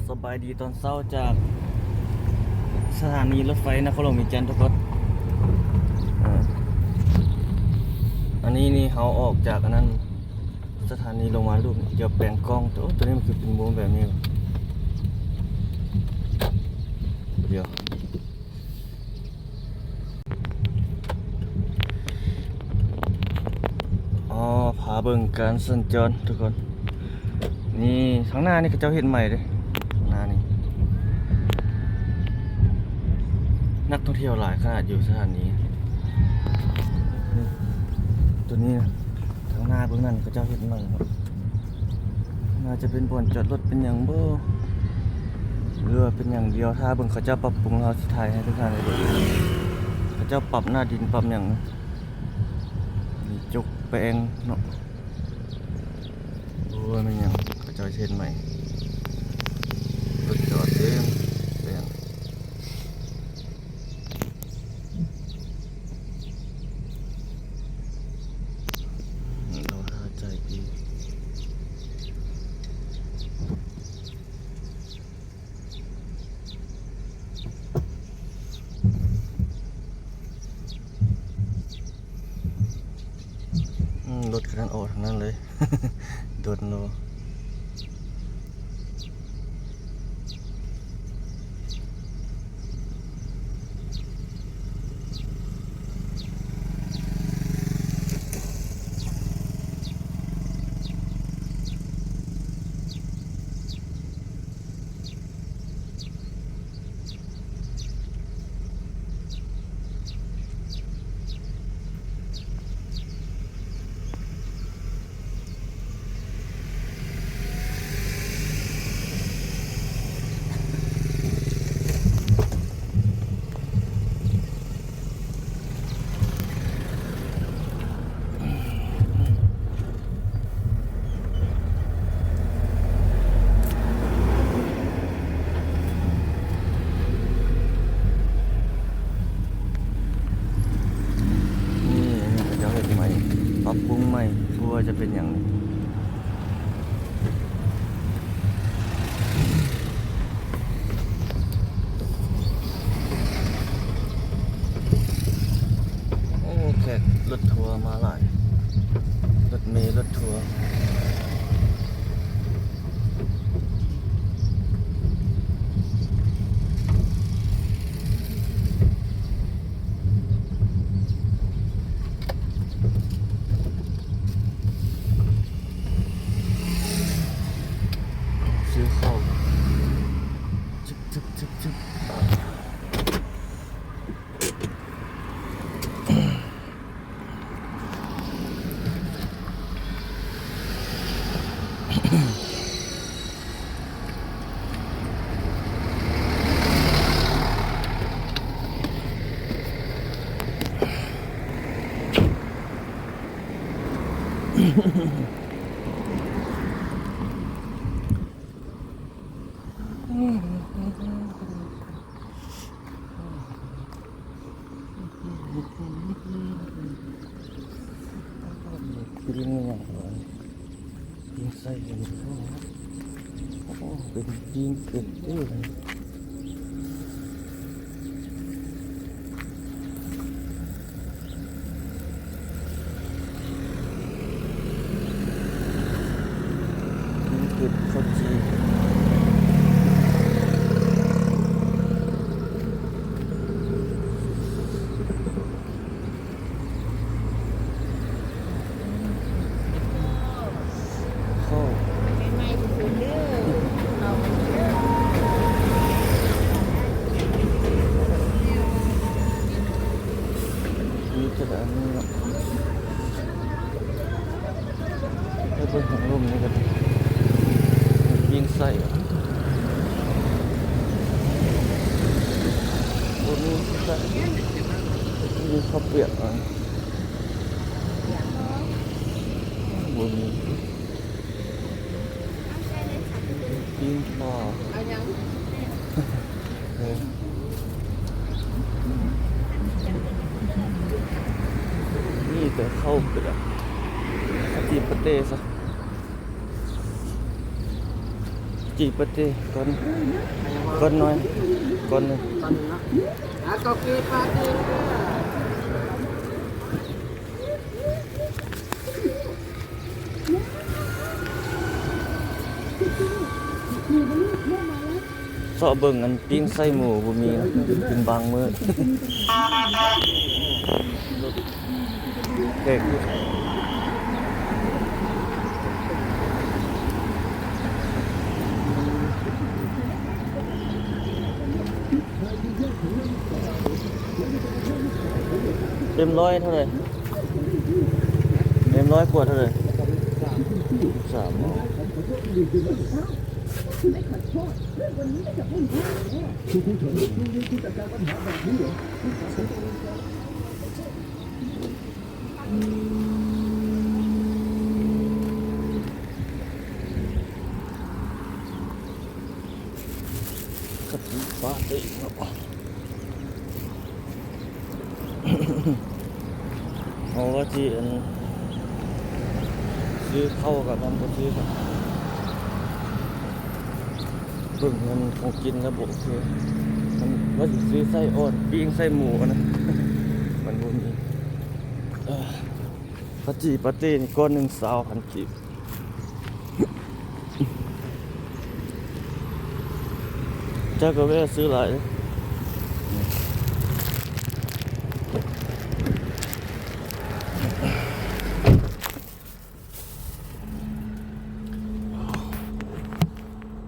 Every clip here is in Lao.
ສະບາຍດີຕອນເຊົ້າຈາກສະຖານີລົດໄຟນະຄອນຫຼວງວຽງຈັນທຸກຄົນ. ເອີ ອັນນີ້ນີ້ເຮົາອອກຈາກອັນນັ້ນ ສະຖານີລົງມາລູກດຽວແປງກ້ອງ. ໂອ້ ໂຕນີ້ມັນຄືເປັນວົງແບບນີ້ ດຽວ. ອໍ ພາເບິ່ງການສັນຈອນທຸກຄົນ. ນີ້ທາງໜ້ານີ້ເຂົາເຈົ້າເຮັດໃໝ່ເດ້ ທາງໜ້ານີ້ ນັກທ່ອງທ່ຽວຫຼາຍຂະໜາດຢູ່ສະຖານີ. ນີ້ ໂຕນີ້ນະ ທາງໜ້າເບິ່ງນັ້ນເຂົາເຈົ້າເຮັດໃໝ່ເນາະ. ໜ້າຈະເປັນບ່ອນຈອດລົດເປັນຫຍັງບໍ່ ຫຼືວ່າເປັນຫຍັງດຽວ ຖ້າເບິ່ງເຂົາເຈົ້າປັບປຸງ ເຮົາຊິຖ່າຍໃຫ້ທຸກທ່ານໄດ້ເບິ່ງ. ເຂົາເຈົ້າປັບໜ້າດິນປັບຫຍັງ ມີຈົກແປງເນາະ. ໂອ້ຍ ແມ່ນຫຍັງ ເຂົາເຈົ້າເຮັດໃໝ່ ລົດຈອດເຕັມແປງ. ອືມ ລົດຄັນນັ້ນອອກທາງນັ້ນເລີຍ ດົນໂລ. ນີ້ ອັນນີ້ເຂົາເຈົ້າເຮັດໃໝ່ ປັບປຸງໃໝ່ ບໍ່ວ່າຈະເປັນຫຍັງ. ໂອ້ ແຂກລົດທົວມາຫຼາຍ ລົດເມ ລົດທົວ. ຊື້ເຂົ້າ ຊຶບ ຊຶບ ຊຶບ ຊຶບ. ປີ້ງໄກ່ ປີ້ງຫຍັງ ໂອ້ ເປັນປີ້ງເປັດເດ້. ເປັດເຂົ້າຈີ່ ເຂົ້າ ໃໝ່ໆ ເດີ ເຂົ້າເດີ. ມີແຕ່ອັນນີ້ເນາະ ໃຫ້ເບິ່ງທາງລຸ່ມນີ້ກັນ ຍິງໃສ່ ບໍ່ມີຄືກັນ ມີເຂົ້າປຽກ ບໍ່ມີ ປີ້ງປາ ເອົາຫຍັງ? ເອີ ມີແຕ່ເຂົ້າປຽກ ສະຕິປະເຕຊະ. ຈີປາເຕ ກ່ອນ ກ່ອນໜ້ອຍ ກ່ອນໜຶ່ງ. ເຊາະເບິ່ງອັນປີ້ງໄສ້ໝູບໍ່ມີນະ ເປັນບາງມື້. ເດັກ ເຕັມຮ້ອຍເທົ່າໃດ? ເຕັມຮ້ອຍກວດເທົ່າໃດ? ສາມ. ເຮົາວ່າຊິອັນ ຊື້ເຂົ້າກັບມັນບໍ່ຊື້ ເບິ່ງມັນຂອງກິນແລ້ວບໍ່ໂອເຄ. ມັນວ່າຊິຊື້ໄສ້ອ່ອນ ປີ້ງໄສ້ໝູຫັ້ນນະ ມັນບໍ່ມີ. ເອີ ພາຈີປາເຕ້ນີ້ ກ້ອນໜຶ່ງຊາວພັນກີບ. ເຈົ້າກໍແວ່ຊື້ຫຼາຍເດ້.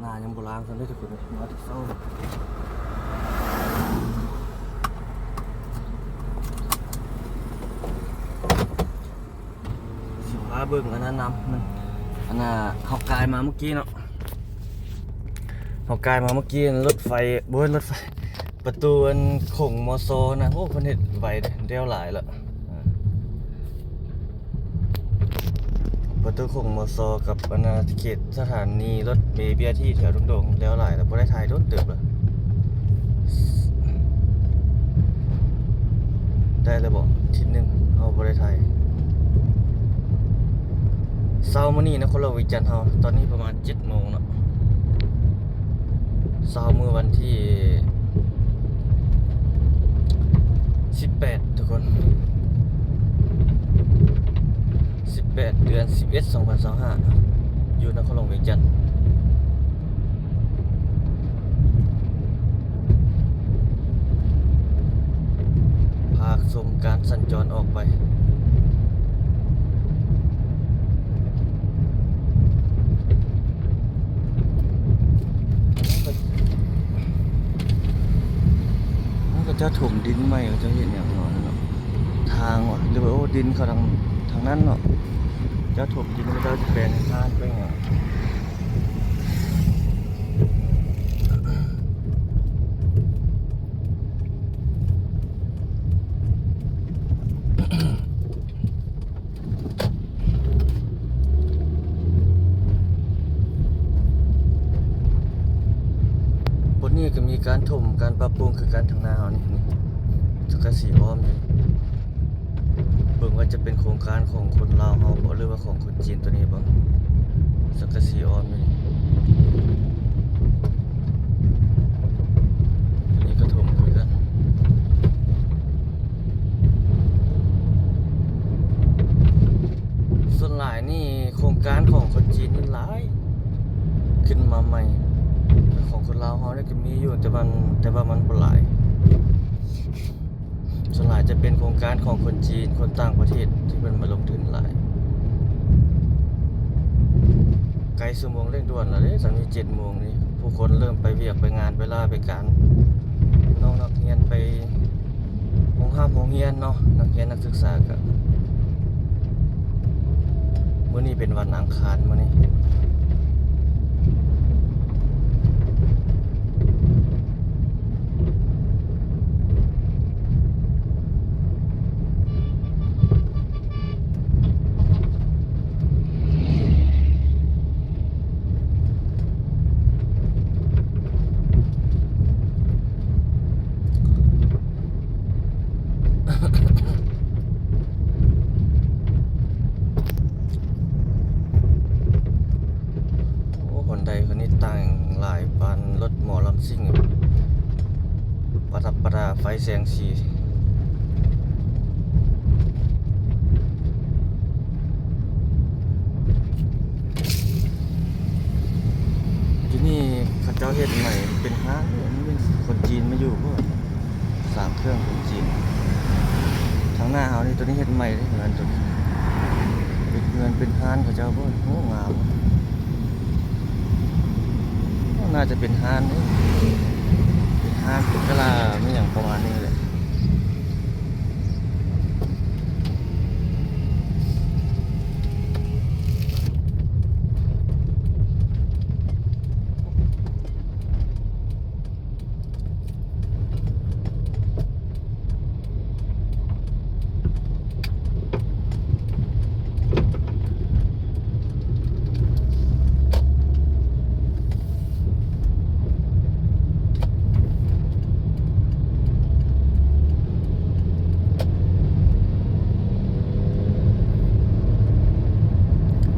ໜ້າຍັງບໍ່ລ້າງຊ້ຳເດ້ທຸກຄົນເອີຍ ມາແຕ່ເຊົ້າ. ຊິພາເບິ່ງອັນນັ້ນນຳ ມັນ ອັນນ່າ ເຮົາກາຍມາມື້ກີ້ເນາະ ເຮົາກາຍມາມື້ກີ້ ລົດໄຟ ບໍ່ແມ່ນລົດໄຟ ປະຕູອັນຂົງ ມຊ ນະ ໂອ້ ເພິ່ນເຮັດໄວເດ້ ແລ້ວຫຼາຍລະ ປະຕູຂົງ ມຊ ກັບອັນນ່າ ເຂດສະຖານີລົດເມ ບີອາທີ ແຖວດົງໆ ແລ້ວຫຼາຍລະ ບໍ່ໄດ້ຖ່າຍດົນເຕີບລະ. ໄດ້ແລ້ວບໍ່ ທິດໜຶ່ງເຮົາບໍ່ໄດ້ຖ່າຍ. ເຊົ້າມື້ນີ້ນະ ນະຄອນຫຼວງວຽງຈັນເຮົາ ຕອນນີ້ປະມານເຈັດໂມງເນາະ ເຊົ້າມື້ວັນທີສິບແປດ ທຸກຄົນ ສິບແປດ ເດືອນສິບເອັດ ສອງພັນຊາວຫ້າ ຢູ່ນະຄອນຫຼວງວຽງຈັນ. ພາຊົມການສັນຈອນອອກໄປ ເຂົາເຈົ້າຖົມດິນໃໝ່ ເຂົາເຈົ້າເຮັດຫຍັງເນາະ ທາງຫວາ ຫຼືວ່າ ໂອ້ ດິນເຂົາທາງ ທາງນັ້ນເນາະ ເຈົ້າຖົມດິນ ເຂົາເຈົ້າຊິແປງຮ້ານແປງຫຍັງ. ບົດນີ້ກໍມີການຖົມ ການປັບປຸງຄືກັນ ທາງໜ້າເຮົານີ້ ນີ້ ສັງກະສີອ້ອມຢູ່. ເບິ່ງວ່າຈະເປັນໂຄງການຂອງຄົນລາວເຮົາບໍ່ ຫຼືວ່າຂອງຄົນຈີນໂຕນີ້ບໍ່? ສັງກະສີອ້ອມຢູ່ນີ້ ໂຕນີ້ກໍຖົມຄືກັນ. ສ່ວນຫຼາຍນີ້ໂຄງການຂອງຄົນຈີນນີ້ຫຼາຍ ຂຶ້ນມາໃໝ່ ແຕ່ຂອງຄົນລາວເຮົານີ້ກໍມີຢູ່ ແຕ່ມັນ ແຕ່ວ່າມັນບໍ່ຫຼາຍ. ສ່ວນຫຼາຍຈະເປັນໂຄງການຂອງຄົນຈີນ ຄົນຕ່າງປະເທດທີ່ເພິ່ນມາລົງທຶນຫຼາຍ. ໃກ້ຊົ່ວໂມງເລັ່ງດ່ວນແລ້ວເດ້ ຕອນນີ້ເຈັດໂມງນີ້ ຜູ້ຄົນເລີ່ມໄປວຽກໄປງານໄປລາໄປການ ນ້ອງນັກຮຽນໄປໂຮງຮ່ຳໂຮງຮຽນເນາະ ນັກຮຽນນັກສຶກສາກະ ມື້ນີ້ເປັນວັນອັງຄານມື້ນີ້. ໂ ຕ່າງຫຼາຍປານລົດໝໍລຳຊິງ ປະດັບປະດາໄຟແສງສີ. ຢູ່ນີ້ເຂົາເຈົ້າເຮັດໃໝ່ເປັນຮ້ານ ມີຄົນຈີນມາຢູ່ບໍ່? ສ້າງເຄື່ອງຄົນຈີນ. ທາງໜ້າເຮົານີ້ ໂຕນີ້ເຮັດໃໝ່ເດ້ ເຮືອນໂຕນີ້ ເປັນເຮືອນເປັນຮ້ານເຂົາເຈົ້າບໍ່? ໂອ້ ງາມ. ໜ້າຈະເປັນຮ້ານເດ້ ເປັນຮ້ານ ເປັນກະລາ ແມ່ນຫຍັງປະມານນີ້ແຫຼະ.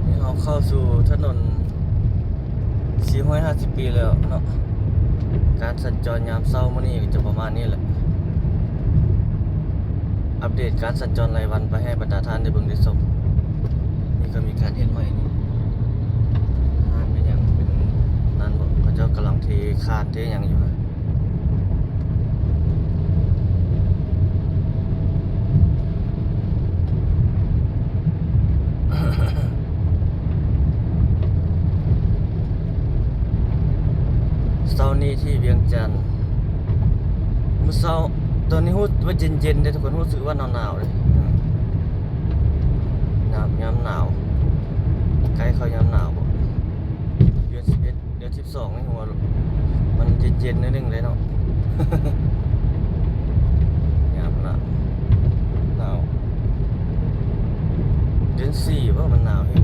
ນີ້ເຮົາເຂົ້າສູ່ຖະໜົນສີ່ຮ້ອຍຫ້າສິບປີແລ້ວເນາະ. ການສັນຈອນຍາມເຊົ້າມື້ນີ້ກໍຈະປະມານນີ້ແຫຼະ. ອັບເດດການສັນຈອນລາຍວັນໄປໃຫ້ບັນດາທ່ານໄດ້ເບິ່ງໄດ້ຊົມ. ນີ້ກໍມີການເຮັດໃໝ່ນີ້ ຮ້ານແມ່ນຫຍັງເປັນນັ້ນບໍ່? ເຂົາເຈົ້າກຳລັງເທຄານເທຫຍັງຢູ່ນະ. ເຊົ້ານີ້ທີ່ວຽງຈັນ ມື້ເຊົ້າ ຕອນນີ້ຮູ້ວ່າເຢັນໆເດ້ທຸກຄົນ ຮູ້ສຶກວ່າໜາວໆເດ້. ອືມ ຍາມ ຍາມໜາວ ໃກ້ເຂົ້າຍາມໜາວບໍ່? ເດືອນສິບເອັດ ເດືອນສິບສອງນີ້ ມັນເຢັນໆໜ້ອຍໜຶ່ງເດ້ເນາະ. ຍາມໜາວ ໜາວ ເດືອນສີ່ບໍ່ ມັນໜາວແຮງ.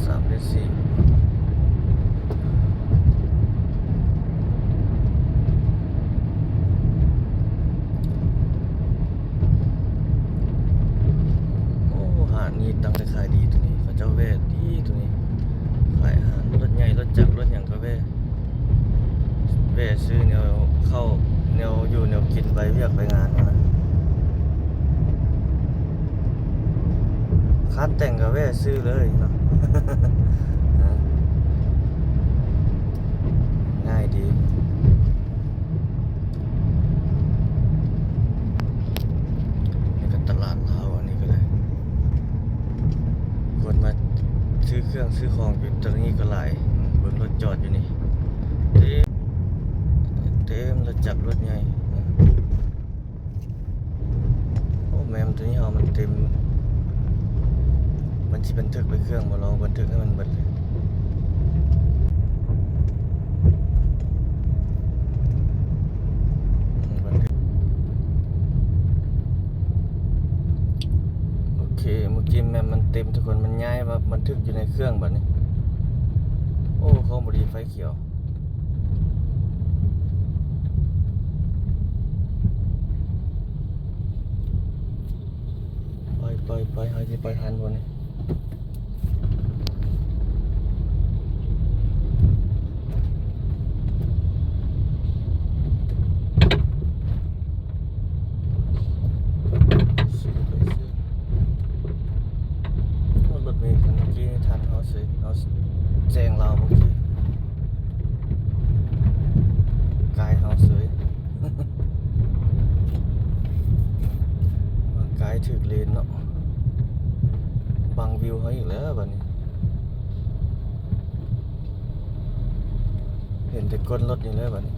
ສາມເດືອນສີ່ ໂອ້ ຮ້ານນີ້ຕັ້ງແຕ່ຂາຍດີໂຕນີ້ ເຂົາເຈົ້າແວ່ດີໂຕນີ້ ຂາຍອາຫານ ລົດໃຫຍ່ ລົດຈັກ ລົດຫຍັງກໍແວ່ ແວ່ຊື້ແນວເຂົ້າ ແນວຢູ່ແນວກິນ ໄປວຽກໄປງານຫັ້ນນະ. ຄານແຕ່ງກໍແວ່ຊື້ເລີຍເນາະ ງ່າຍດີ. ນີ້ກໍຕະຫຼາດລາວ ອັນນີ້ກໍໄດ້ ຄົນມາຊື້ເຄື່ອງຊື້ຂອງຢູ່ຕະນີ້ກໍຫຼາຍ. ເບິ່ງລົດຈອດຢູ່ນີ້ ເຕັມ ເຕັມ ລົດຈັກ ລົດໃຫຍ່. ໂອ້ ແມ່ນໂຕນີ້ເຮົາມັນເຕັມ ມັນຊິບັນທຶກໄປເຄື່ອງບໍ່? ລອງບັນທຶກໃຫ້ມັນເບິດເລີຍ. ອືມ ບັນທຶກ ໂອເຄ ເມື່ອກີ້ແມ່ນມັນເຕັມທຸກຄົນ ມັນຍ້າຍມາບັນທຶກຢູ່ໃນເຄື່ອງບັດນີ້. ໂອ້ ຂອງບໍ່ດີ ໄຟຂຽວ. ໄປ ໄປ ໄປ ເຮົາຊິໄປທັນບໍ່ນີ້? ໂອ້ ລົດເມຄັນເມື່ອກີ້ນີ້ທັນເຮົາເສີຍ ເຮົາແຊງລາວເມື່ອກີ້ ກາຍເຮົາເສີຍ ມາກາຍຖືກເລນເນາະ ບັງວິວເຮົາອີກແລ້ວບັດນີ້. ເຫັນແຕ່ກົ້ນລົດນີ້ແຫຼະບັດນີ້.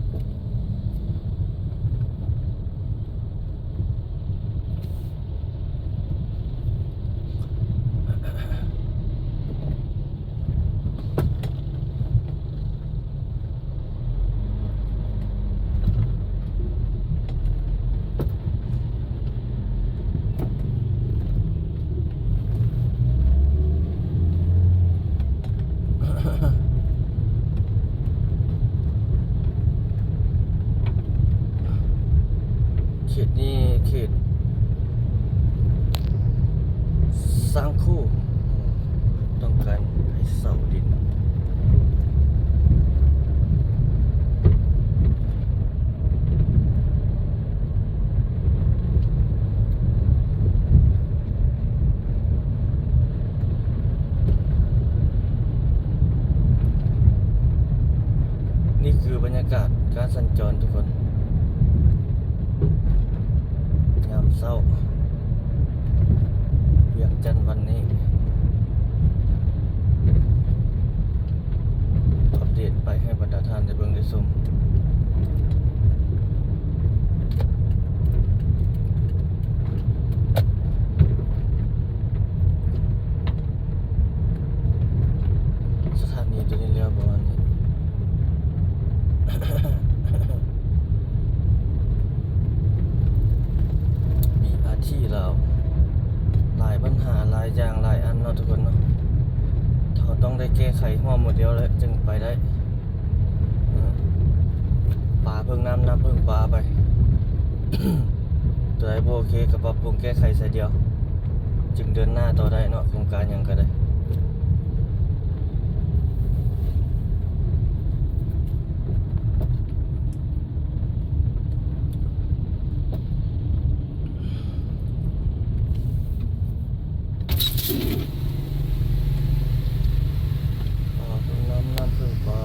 ເຂດນີ້ເຂດສ້າງຄູ່ ຕ້ອງການໃຫ້ເຊົ່າດິນ. ກາດການສັນຈອນທຸກຄົນ ຍາມເຊົ້າ ວຽງຈັນວັນນີ້ ອັບເດດໄປໃຫ້ບັນດາທ່ານໄດ້ເບິ່ງໄດ້ຊົມ. ສະຖານີໂຕນີ້ແລ້ວປະມານນີ້ ບີອາທີລາວ ຫຼາຍບັນຫາ ຫຼາຍຢ່າງ ຫຼາຍອັນເນາະທຸກຄົນເນາະ ເຮົາຕ້ອງໄດ້ແກ້ໄຂຮ່ວມໝົດແລ້ວແຫຼະ ຈຶ່ງໄປໄດ້. ເອີ ປາເພິ່ງນ້ຳ ນ້ຳເພິ່ງປາໄປ ໂຕໃດບໍ່ໂອເຄກໍປັບປຸງແກ້ໄຂໃສ່ດຽວ ຈຶ່ງເດີນໜ້າຕໍ່ໄດ້ເນາະ ໂຄງການຫຍັງກໍໄດ້. ປາເພິ່ງນ້ຳ ນ້ຳເພິ່ງປາ.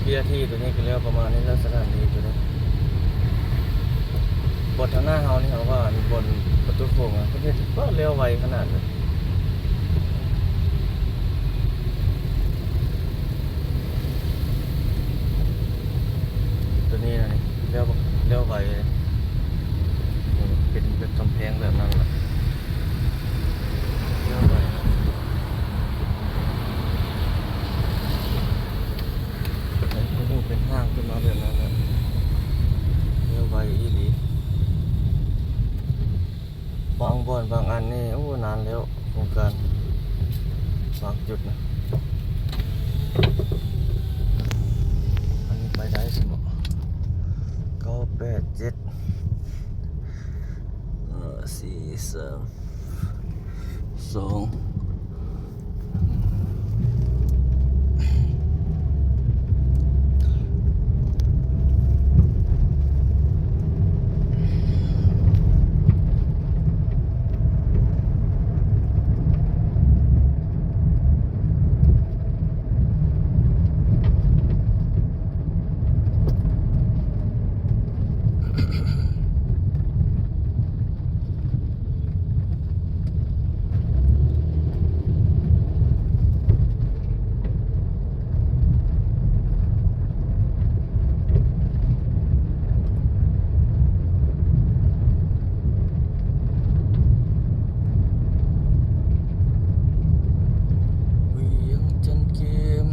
ເບຍທີ່ຕົວນີ້ກໍແລ້ວປະມານນີ້ແຫຼະ ສະຖານີຕົວນີ້ ບ່ອນທາງໜ້າເຮົານີ້ ເຮົາວ່າບ່ອນປະຕູໂຂງ ເພິ່ນເຮັດແລ້ວໄວຂະໜາດເລີຍ. ຕົວນີ້ນະ ແລ້ວ ແລ້ວໄວເລີຍ ເປັນແບບກຳແພງແບບນັ້ນລະ ແລ້ວໄວ ເປັນຮູບເປັນຮ່າງຂຶ້ນມາແບບນັ້ນລະ ແລ້ວໄວອີ່ຫຼີ. ບາງບ່ອນບາງອັນນີ້ ໂອ້ ນານແລ້ວ ໂຄງການບາງຈຸດນະ. ອັນນີ້ໄປໄດ້ຊັ້ນເນາະ ເກົ້າແປດເຈັດ ເອີ ສີ່ສາມສອງ. ວຽງຈັນເກມ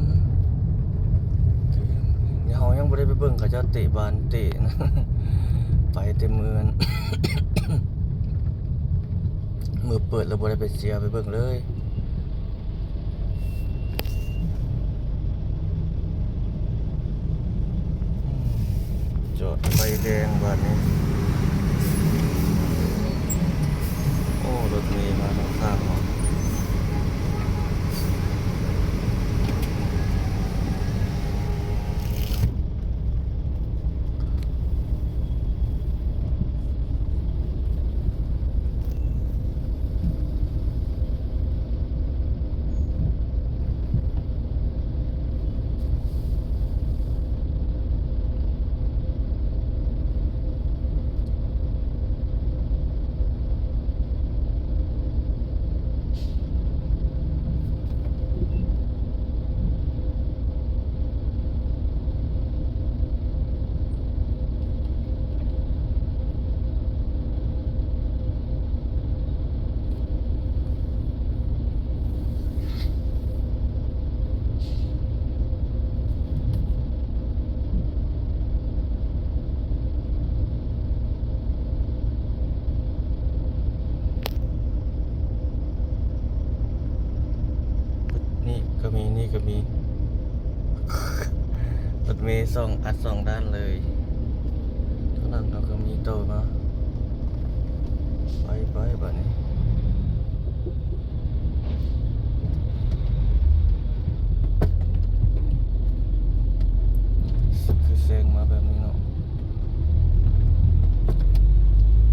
ເກມ ເຮົາຍັງບໍ່ໄດ້ໄປເບິ່ງເຂົາເຈົ້າເຕະບານເຕະນະ ໄປແຕ່ມື້ ມື້ເປີດແລ້ວບໍ່ໄດ້ໄປເຊຍ ໄປເບິ່ງເລີຍ. ຈອດໄຟແດງບາດນີ້ ໂອ້ ລົດເມມາທາງຂ້າງເຮົາ. ນີ້ກໍມີ ນີ້ກໍມີ. ລົດເມສອງອັດສອງດ້ານເລີຍ. ຂ້າງຫຼັງເຮົາກໍມີໂຕມາ. ໄປໆ ບາດນີ້ ຄືແຊງມາແບບນີ້ເນາະ.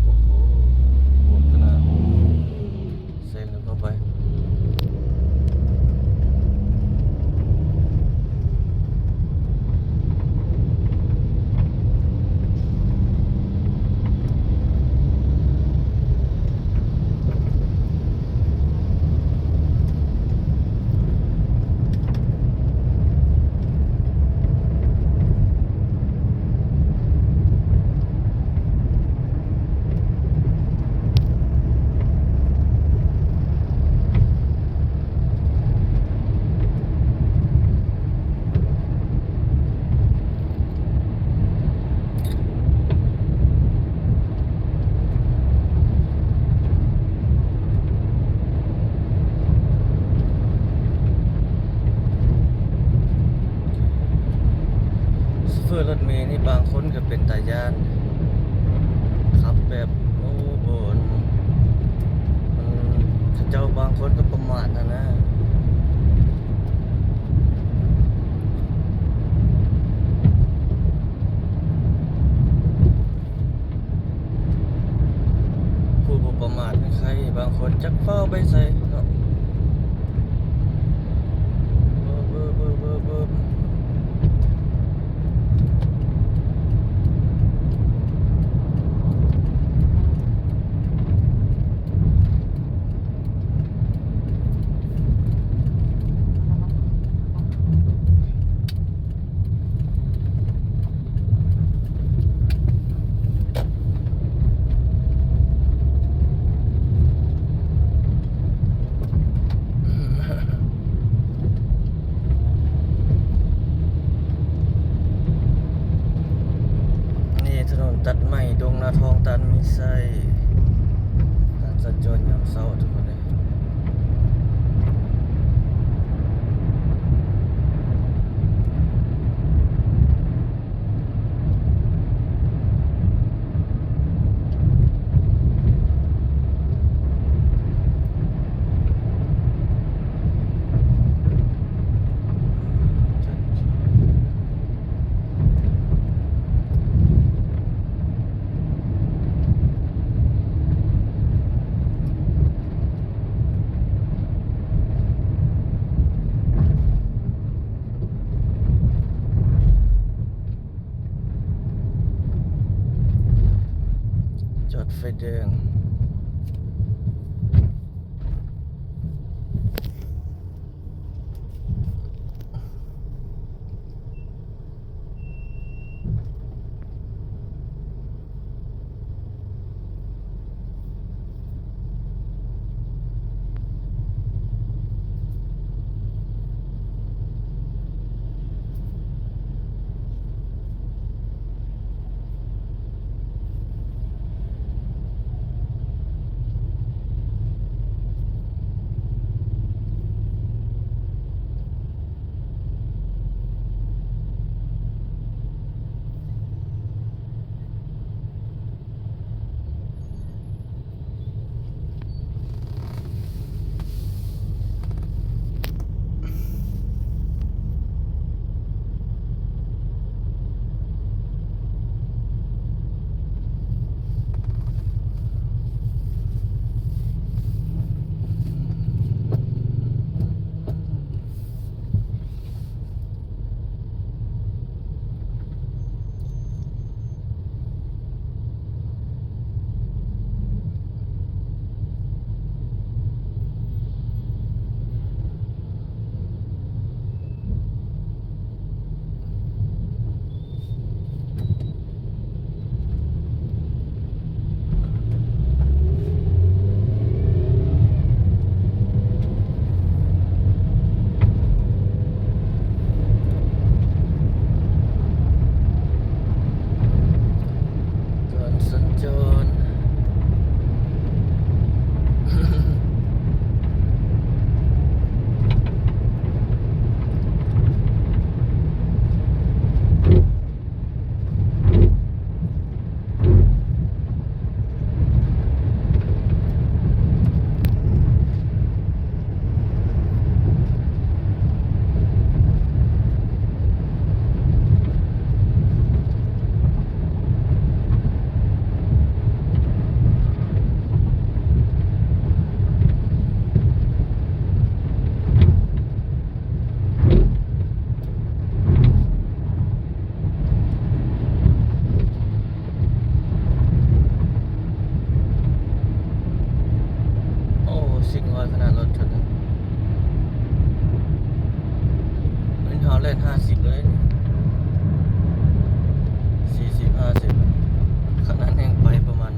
ໂອ້ໂຫ ໂຫດຂະໜາດ. ແຊງກັນເຂົ້າໄປ. ໂຊເຟີລົດເມນີ້ບາງຄົນກໍເປັນຕາຢ້ານ ຂັບແບບ ໂອ້ ບໍ່ ອັນ ເຂົາເຈົ້າບາງຄົນກໍປະໝາດຫັ້ນນະ. ຜູ້ບໍ່ປະໝາດໃນໄທ ບາງຄົນຈັກຟ້າວໄປໃສເນາະ. ນີ້ຖະໜົນຕັດໃໝ່ ດົງນາທອງ ຕານມີໄຊ. ການສັນຈອນຍາມເຊົ້າທຸກຄົນເອີຍ. ຈອດໄຟແດງ. ໂ ແປດ ຫ້າສິບເລີຍ ສີ່ສິບ ຫ້າສິບ ຂະໜາດແຮ່ງໄປປະມານ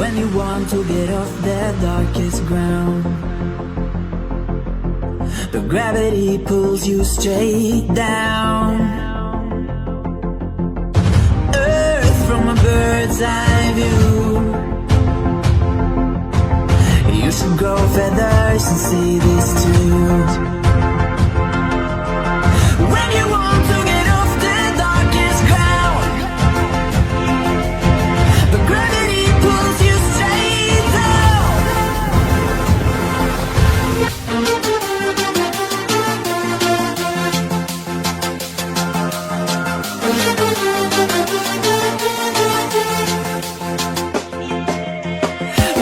When you want to get off the darkest ground, but gravity pulls you straight down. Earth from a bird's eye view. You should grow feathers and see this too. When you want to get off the darkest ground, but gravity pulls you straight down.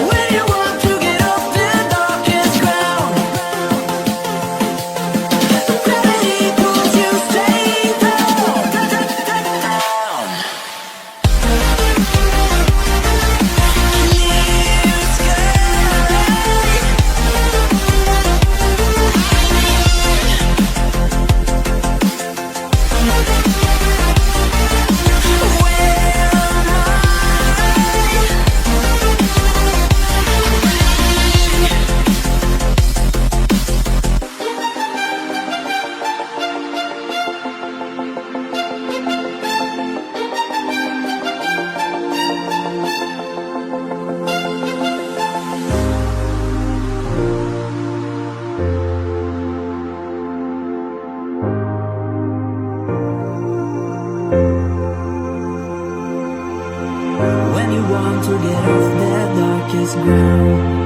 When you want to get off the darkest ground, gravity pulls you straight down. When you want to get off the darkest ground,